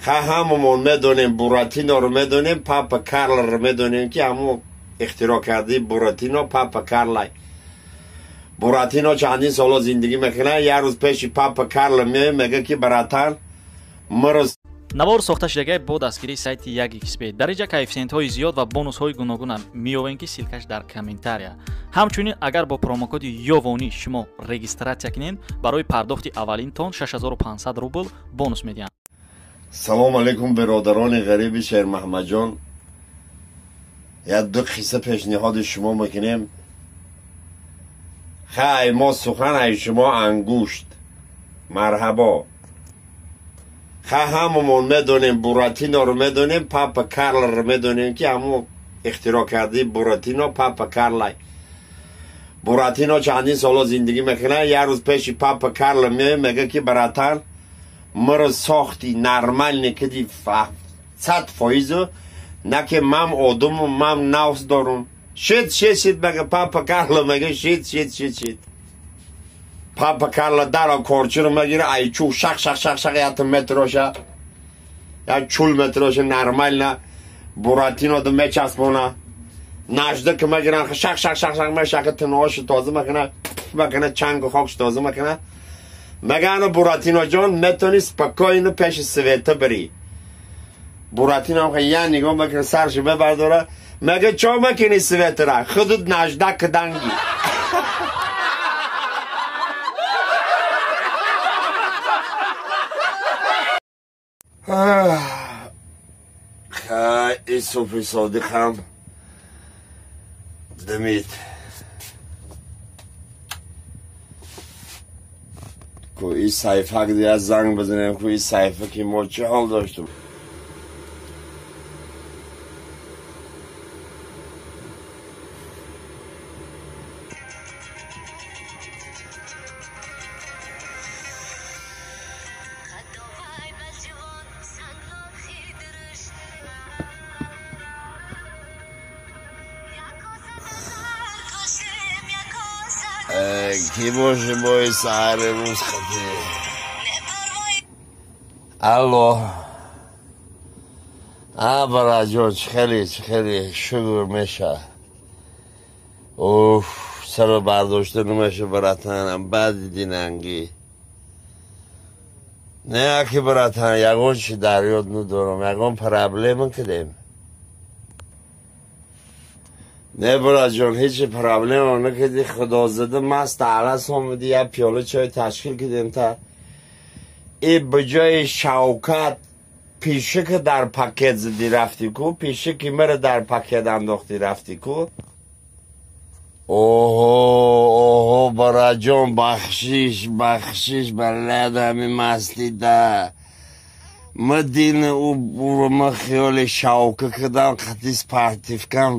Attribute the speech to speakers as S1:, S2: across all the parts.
S1: Ҳамамон медонем Буратиноро медонем, Папа Карлро медонем, ки ҳамо ихтироъ кардаи Буратино Папа Карлай. Буратино чандин соло зиндагӣ мекунад. Як рӯз пеши Папа Карл меояд, мегӯяд ки братан, маро
S2: навор сохта шудагай бо дастгирии сайти 1xb. Дар инҷа коэффисиентҳои зиёд ва бонусҳои гуногуна меёвем, ки ссылка ш дар комментария. Ҳамчунин агар бо промокоди Ёвонӣ шумо регистрация кунед, барои пардохти аввалинтон 6500 рубл бонус медиҳанд.
S1: Салом алейкум, бародарони ғариби Шермаҳмадҷон. Як ду қисса пешниҳоди шумо мекунем. Хай, мо сухан ай шумо ангушт. Марҳабо. Ҳамамон медонем Буратиноро медонем, Папа Карлро медонем, ки ҳамо ихтироъ кардаи Буратино Папа Карлай. Буратино чандин соло зиндагӣ мекунад. Як рӯз пеши Папа Карл меояд, мегӯяд ки братан, маро сохти нормальный киди 100%, на ки мам одаму мам нафс дорум. Шит, шит, шит, мега Папа Карл, мега шит, шит, шит, шит. Папа Карла дара корчиро мегира, ай чу шақ шақ шақ шақ як метроша, як чул метроша нормально Буратино да мечаспона. Нажда ки мегиран, шақ шақ шақ шақ мешақа, тиноҳошо тоза мекуна, мекуна, чангу хокш тоза мекуна. Мега Буратино ҷон, метавонӣ спокойно пеши света бирӣ. Буратино я нигоҳ мекуна, саршо мебардора, мега чо мекунӣ светара, худут нажда киданги. Хай, суфи содиқам димид. Ку и сайфак дия занг бизанем, ку и сайфа ки мо чӣ ҳол доштем. Ки боше бои саҳари рӯз хати? Алло. А, бараҷон, чӣ хеле, чӣ хеле, шукр меша. Уф, саро бардошта намеша, братанам, баъд дидинангӣ. Не, аки братан, ягон чи дар ёд надорам, ягон проблема кардем. Не, браҷон, ҳеҷ проблема накардӣ, худозада маст алас омадӣ, як пиёла чой ташкил кардем та. И ба ҷои Шавкат пишака дар пакет задӣ рафтӣ ку, пишаки маро дар пакет андохтӣ рафтӣ ку. Оҳо, оҳо, браҷон, бахшиш, бахшиш, балад ҳами мастида. Ма дини ӯ ма хиёли Шавка кардам, қати спортивкам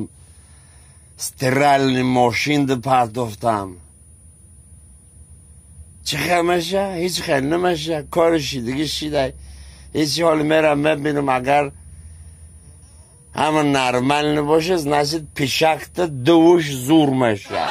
S1: стиральный мошин да партофтам. Чӣ хел меша? Ҳеҷ хел намеша. Кори шидагӣ шидай. Ҳеҷ ҳол мерам мебинам, агар ҳама нормально боша, значит пишакта дувуш зур меша.